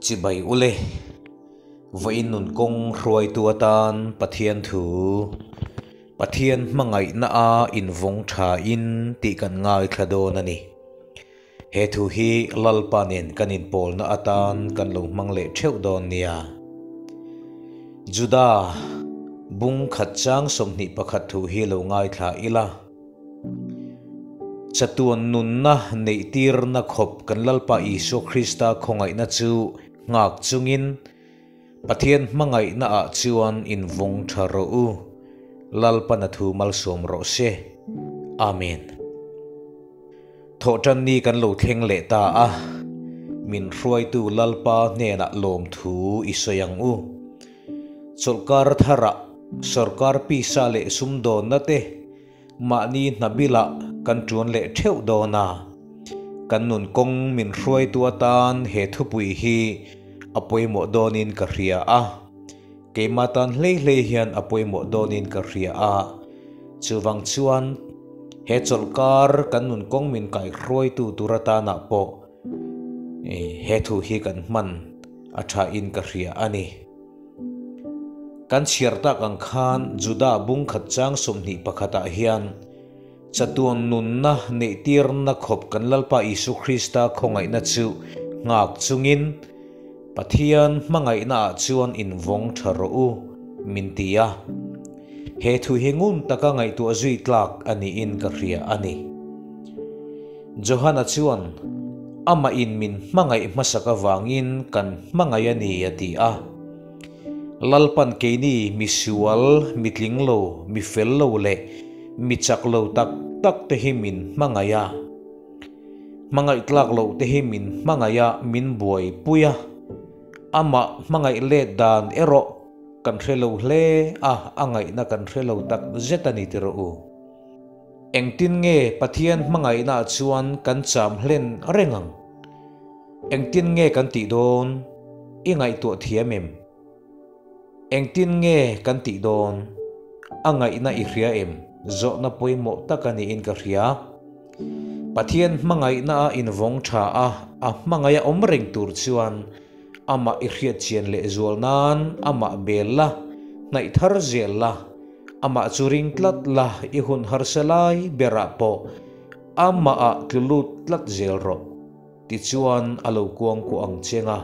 Chibai ule, vawiin nun kawng hruaitu atan Pathian thu, Pathian hmangaihna a invawng tha in tih kan ngaithla dawn a ni. He thu hi Lalpa nen kan inpawlna atan kan lo hmang leh theuh dawn nia. Juda bung khat chang 21 thu hi lo ngaithla ila. Chatuan nunna neihtirna khawp kan Lalpa Isua Krista khawngaihna chu nghak chungin Pathian hmangaihna ah chuan invawng tha rawh u. Lalpan a thu malsawm rawh se. Amen. Thawhtanni kan lo thleng leh ta a, min hruaitu Lalpa hnenah lawmthu i sawi ang u. Chawlhkar tharah sawrkar pisa leh sumdawnna te mahni hna bilah kan tuan leh theuh dawn a. Kan nun kawng min hruaitu atan he thupui hi a pawimawh dawnin ka hria a. Keimah tan hlei hlei hian a pawimawh dawnin ka hria a. Chuvang chuan he chawlhkar kan nun kawng min kaihruaitu tur atanah pawh he thu hi kan hman a thain ka hria a ni. Kan chhiar tak ang khan Juda bung khat chang 21 ah hian chatuan nunna neihtirna khawp kan Lalpa Isu Krista khawngaihna chu nghak chungin Pathian hmangaihna ah chuan invawng tha rawh u min ti a. He thu hi ngun taka ngaihtuah zui tlak a niin ka hria a ni. Johana chuan amah in min hmangaih hmasak avangin kan hmangaih a ni a ti a. Lalpan keini misual, mitling lo, mifel lo leh mi chak lo tak tak te hi min hmangaih a. Hmangaih tlak loh te hi min hmangaih a, min buaipui a. Amah hmangaih let dan erawh kan hre lo hle a, a ngaihna kan hre lo tak zet a ni ti rawh u. Engtin nge Pathian hmangaihna ah chuan kan cham hlen reng ang? Engtin nge kan tih dawn? I ngaihtuah thiam em? Engtin nge kan tih dawn? A ngaihna i hria em? Zawhna pawimawh tak a niin ka hria. Pathian hmangaihna a invawng tha a, a hmangaih a awm reng tur chuan amah i hriatchian leh zual nan amah bel la, hnaih thar zel la, amah chu ring tlat la, i hun harsa lai berah pawh amah ah tlu lut tlat zel rawh. Tichuan a lo kuang kuah ang cheng a,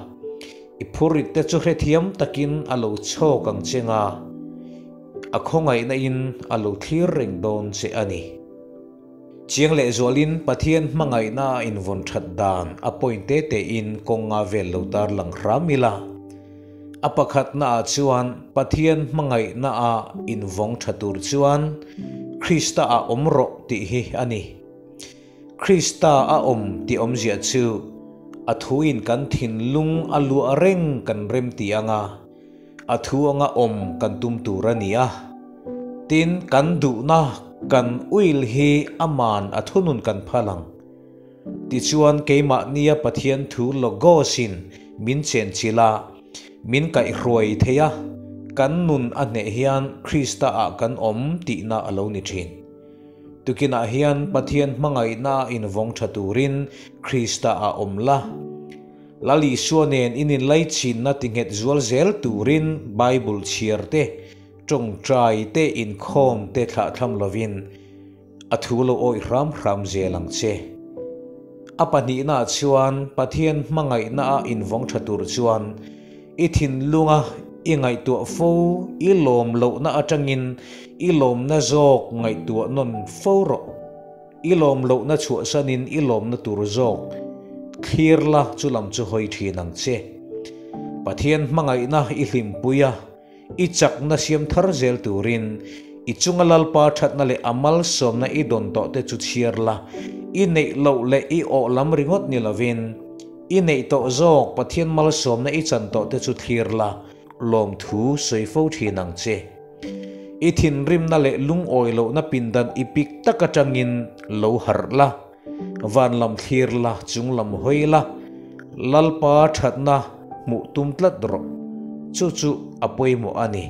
i phurit te chu hrethiam takin a lo chhawk ang cheng a, a khawngaihna in a lo thlir reng dawn che a ni. Chiang lehzualin Pathian hmangaihna a invawn that dan a point te tein kawng nga vel lo tarlang hram ila. A pakhatna ah chuan Pathian hmangaihna a invawng tha tur chuan Krista ah awm rawh tih hi a ni. Krista a awm tih awmzia chu a thuin kan thinlung a luah reng kan rem ti anga A thu anga awm kan tum tur a ni a. Tin, kan duhna kan uil hi aman a thunun kan phal ang. Tichuan, keimahnia Pathian thu Logos-in min chenchilh a, min kaihhruai thei a, kan nun a hneh hian Krista-ah kan awm tihna a lo ni thin. Tukinah hian Pathian hmangaihna a invawng tha turin Krista-ah awm la. Lal Isua nen in inlaichinna tinghet zual zel turin Bible chhiar te, tawngtai te, inkhawm te thlahthlam lovin a thu lo awih hram hram zel ang che. A pahnihnaah chuan Pathian hmangaihna a invawng tha tur chuan i thinlunga i ngaihtuah fo, i lawm lohna atangin i lawmna zawk ngaihtuah nawn fo rawh. I lawm lohna chhuahsanin i lawmna tur zawk thlir la chu lam chu hawi thin ang che. Pathian hmangaihna i hlimpui a, i chakna siam thar zel turin i chunga Lalpa thatna leh a malsawmna i dawn tawh te chu chhiar la, i neih loh leh i awh lam ringawt ni lovin i neih tawh zawk Pathian malsawmna i chan tawh te chu thlir la, lawmthu sawi fo thin ang che. I thinrimna leh lungawi lohna pindan i pik tak atangin lo harh la, van lam thlir la, chung lam hawi la, Lalpa thatna hmuh tum tlat rawh. Chu chu a pawimawh a ni.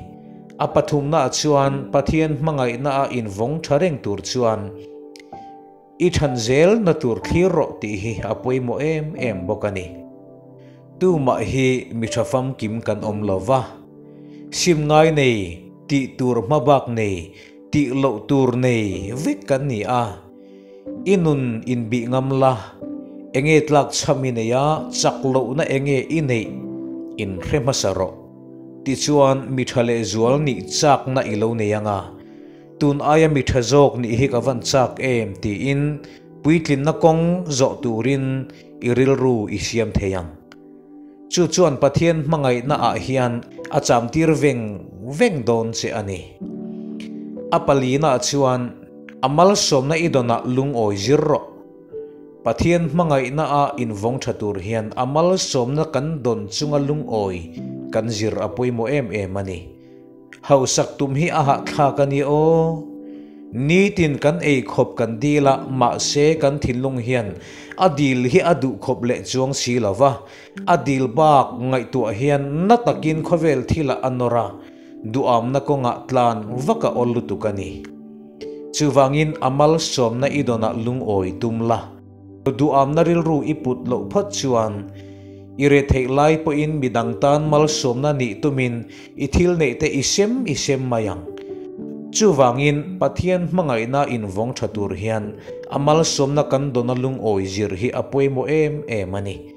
A pathumnaah chuan Pathian hmangaihna a invawng tha reng tur chuan i than zelna tur thlir rawh tih hi a pawimawh em em bawk a ni. Tumah hi mi tha famkim kan awm lo va, sim ngai nei, tih tur hmabak nei, tih loh tur nei vek kan ni a. I nun inbih ngam la, enge tlak chham i nei a, chak lohna enge i neih inhre hmasa rawh. Tichuan mi tha lehzual nih chakna i lo nei ang a. Tun aia mi tha zawk nih hi ka van chak em tiin puitlinna kawng zawh turin i rilru i siam thei ang. Chu chuan Pathian hmangaihna ah hian a chamtir veng veng dawn che a ni. A palina chuan a malsawmna i dawnah lungawi zir rawh. Pathian hmangaihna a invawng tha tur hian a malsawmna kan dawn chunga lungawi kan zir a pawimawh em em a ni. Hausak tum hi a hahthlak a ni aw. Nitin kan ei khawp kan dil a, mahse kan thinlung hian a dil hi a duh khawp leh chuang si lo va, a dil bak ngaihtuah hian na takin khawvel thilah a nawr a, duhamna kawngah tlan vak a awl lutuk a ni. Chuvangin a malsawmna i dawnah lungawi tum la. Duhamna rilru i put loh phawt chuan i re theih lai pawhin midang tan malsawmna nih tumin i thil neih te i sem i sem mai ang. Chuvangin Pathian hmangaihna invawng tha tur hian a malsawmna kan dawna lungawi zir hi a pawimawh em em a ni.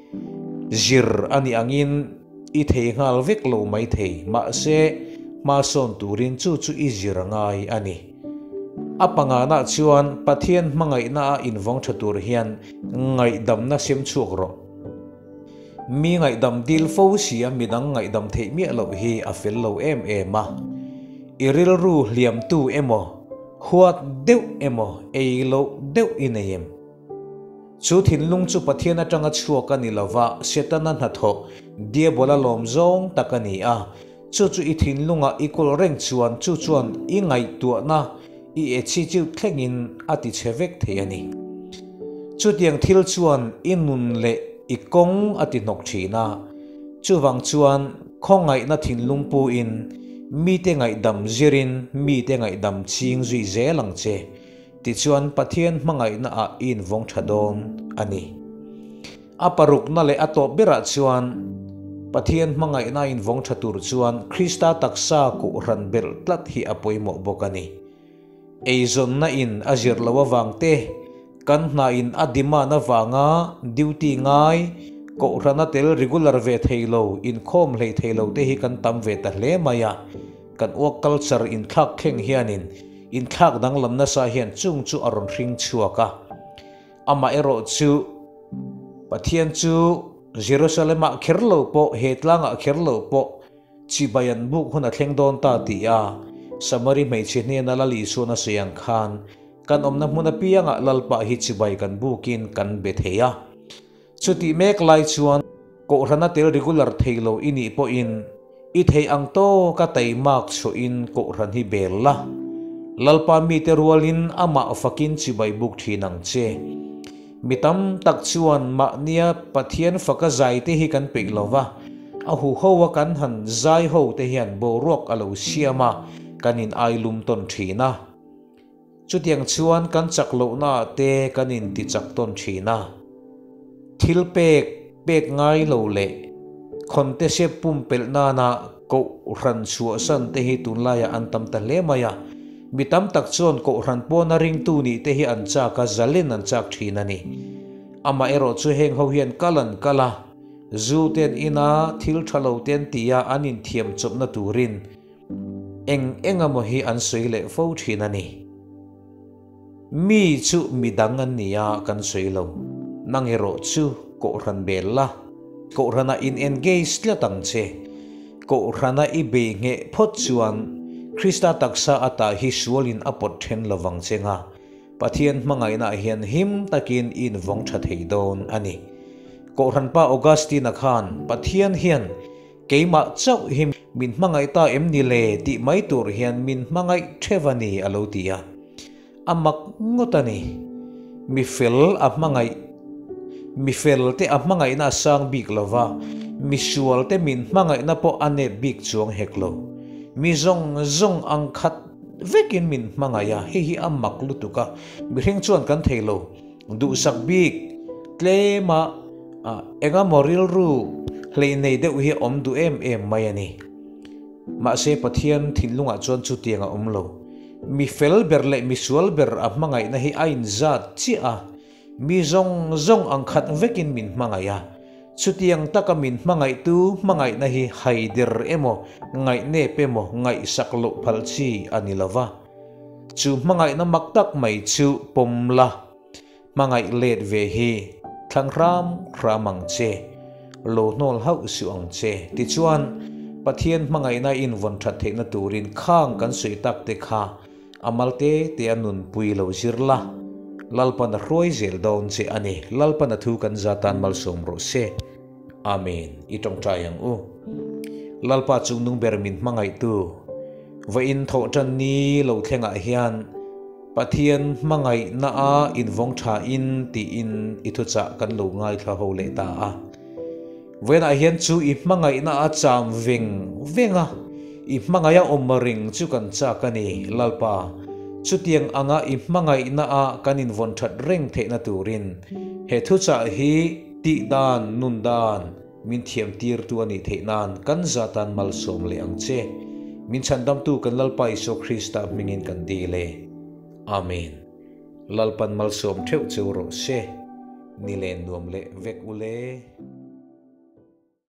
Zir a nih angin i thei nghal vek lo mai thei, mahse hmasawn turin chu chu i zir a ngai a ni. A panganah chuan Pathian hmangaihna a invawng tha tur hian ngaihdamna sem chhuak rawh. Mi ngaihdam dil fo sia midang ngaihdam theih miah loh hi a fel lo em em a. I rilru hliamtu emaw, huat deuh emaw, ei loh deuh i nei em? Chu thinlung chu Pathian atanga chhuak a ni lova, Setana hnathawh, Diabola lawm zawng tak a ni a. Chu chu i thinlungah i kawl reng chuan chu chuan i ngaihtuahna i attitude thlengin a ti chhe vek thei a ni. Chutiang thil chuan i nun leh i kawng a ti hnawk thin a. Chuvang chuan khawngaihna thinlung puin mite ngaihdam zirin mite ngaihdam ching zui zel ang che. Tichuan Pathian hmangaihna ah i invawng tha dawn a ni. A parukna leh a tawp berah chuan Pathian hmangaihna a invawng tha tur chuan Krista taksa kuhran belh tlat hi a pawimawh bawk a ni. Eizawnna in a zir loh avang te, kan hna in a demand avanga duty ngai, kohhrana tel regular ve thei lo, inkhawm hlei thei lo te hi kan tam ve ta hle mai a. Kan work culture inthlak thleng hianin inthlak danglam nasa hian chung chu a rawn hring chhuak a. Amaherawh chu Pathian chu Jerusalem-ah kher lo pawh, he tlangah kher lo pawh chibai an buk hun a thleng dawn ta tih a Samari hmeichhe hnena Lal Isuan a sawi ang khan kan awmna hmun apiangah Lalpa hi chibai kan bukin kan be thei a. Chutih mek lai chuan Kohhrana tel regular thei lo i nih pawhin i theih ang tawka taimak chhuahin Kohhran hi bel la. Lalpa mite rualin amah fakin chibai buk thin ang che. Mi tam tak chuan mahnia Pathian faka zai te hi kan peih lo va, a huho a kan han zai ho te hian boruak a lo siam a, kan in ailum tawn thin a. Chutiang chuan kan chak lohnaah te kan inti chak tawn thin a. Thil pek pek ngai lo leh khawnte sep pumpelh nana kohhran chhuahsan te hi tunlaiah an tam ta hle mai a. Mi tam tak chuan kohhran pawna ringtu nih te hi an chak a, zalen an chak thin a ni. Amaherawh chu heng ho hian kal an kal a, zu te an in a, thil tha lo te an ti a, an inthiam chawpna turin Eng eng emaw hi an sawi leh fo thin a ni. Mi chu mi dang an ni a kan sawi lo. Nang erawh chu Kohhran bel la, Kohhranah in engage tlat ang che. Kohhrana i bei ngheh phawt chuan Krista taksa ata hi sualin a pawt then lovang che nga, Pathian hmangaihnaah hian him takin i invawng tha thei dawn a ni. Kohhran pa Augustine-a khan Pathian hian Keimah chauh hi min hmangaih ta em ni le tih mai tur hian min hmangaih theuh a ni a lo ti a. A mak ngawt a ni. Mi fel a hmangaih, mi fel te a hmangaihna a sang bik lo va, mi sual te min hmangaihna pawh a nep bik chuang hek lo. Mi zawng zawng ang khat vekin min hmangaih a, hei hi a mak lutuk a, mihring chuan kan thei lo. Duhsak bik tlema engemaw rilru. Hleih nei deuh hi a awm duh em em mai a ni. Mahse Pathian thinlungah chuan chutiang a awm lo. Mi fel ber leh mi sual ber a hmangaihna hi a inzat chiah a, mi zawng zawng ang khat vekin min hmangaih a. Chutiang taka min hmangaihtu hmangaihna hi haider emaw, ngaihnep emaw, ngaihsak loh phal chi a ni lo va. Chu hmangaihna mak tak mai chu pawm la. Hmangaih let ve hi thlang hram hram ang che, lo hnawl hauh suh ang che. Tichuan, Pathian hmangaihna invawn that theihna turin khang kan sawi tak te kha a mal te te a nunpui lo zir la, Lalpan a hruai zel dawn che a ni. Lalpan a thu kan za tan malsawm rawh se. Amen. I tawngtai ang u. Lalpa chungnung ber min hmangaihtu, vawiin thawh tan ni lo thlengah hian, Pathian hmangaihna a invawng tha in tiin i thuchah kan lo ngaithla ho leh ta a. Vawiinah hian chu i hmangaihna a cham veng veng a, i hmangaih a awm ring chu kan chak a ni, Lalpa. Chutiang anga i hmangaihna a kan invawn that reng theihna turin he thuchah hi tihdan, nundan, Min thiam tirtu a nih theih nan kan zatan malsawm leh ang che. Min chhandamtu kan Lalpa Isua Krista hmingin kan dil e. Amen. Lalpan malsawm theuh cheu rawh se. Ni len nuam leh vek ule.